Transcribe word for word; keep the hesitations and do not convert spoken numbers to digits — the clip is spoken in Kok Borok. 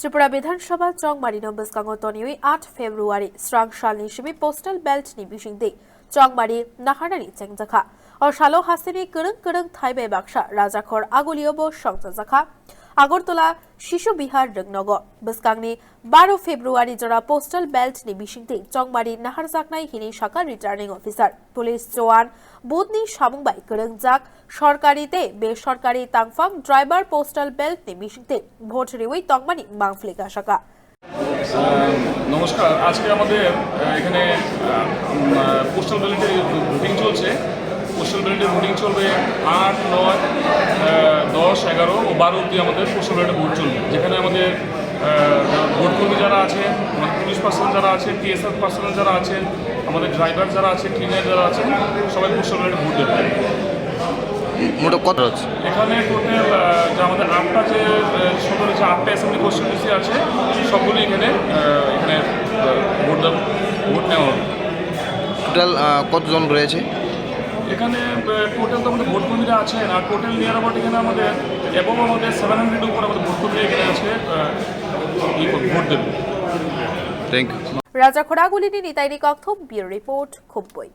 Tripura Bidhan Sabha chongmari no bwskango toniwi aat February srang salni simi postal ballot ni bisingtwi chongmari naharnani chengjakha. O salo hasteni kwrwng kwrwng thai bai baksa Rajakhor Agulio bo songchajakha. Agartala Shishu Bihar Rwngnogo bwskangni baro February jora postal ballot ni bisingtwi chongmari naharjaknai hinwi sakha Returning Officer. Police Jowan booth ni samung bai kwrwngjak sorkari tei besorkari tangphang driver postal ballot ni bisingtwi vote riwi tongmani mangphlika sakha. নমস্কার। আজকে আমাদের আহ, এখানে পোস্টাল ব্যালটে ভোটিং চলছে। পোস্টাল ব্যালটে ভোটিং চলবে আট, নয়, আহ, দশ, এগারো ও বারো অবধি আমাদের পোস্টাল ব্যালটে ভোট চলবে, যেখানে আমাদের আহ, ভোটকর্মী যারা আছে, মানে পুলিশ পার্সোনাল যারা আছে, টিএসআর পার্সোনাল যারা আছেন, আমাদের ড্রাইভার যারা আছে, ক্লিনার যারা আছেন, সবাই পোস্টাল ব্যালটে ভোট দেবেন। মোট কত হচ্ছে? এখানে টোটাল যে আমাদের আটটা যে আহ, সতেরো যে আটটা অ্যাসেম্বলি কনস্টিটিউয়েন্সি আছে, সবগুলো এখানে আহ, এখানে আহ, ভোট দেওয়া, ভোট নেওয়া হবে। টোটাল কতজন রয়েছে? এখানে টোটাল তো আমাদের ভোটকর্মীরা আছেন, আর টোটাল নিয়ার অ্যাবাউট এখানে আমাদের অ্যাবাউট আমাদের সেভেন হান্ড্রেড উপর আমাদের ভোটকর্মীরা এখানে আছে, আহ, ই করবে, ভোট দেবে। Thank you. Rajakhor Agulini Nitaini Kokthum, Bureau Report, Khumpui.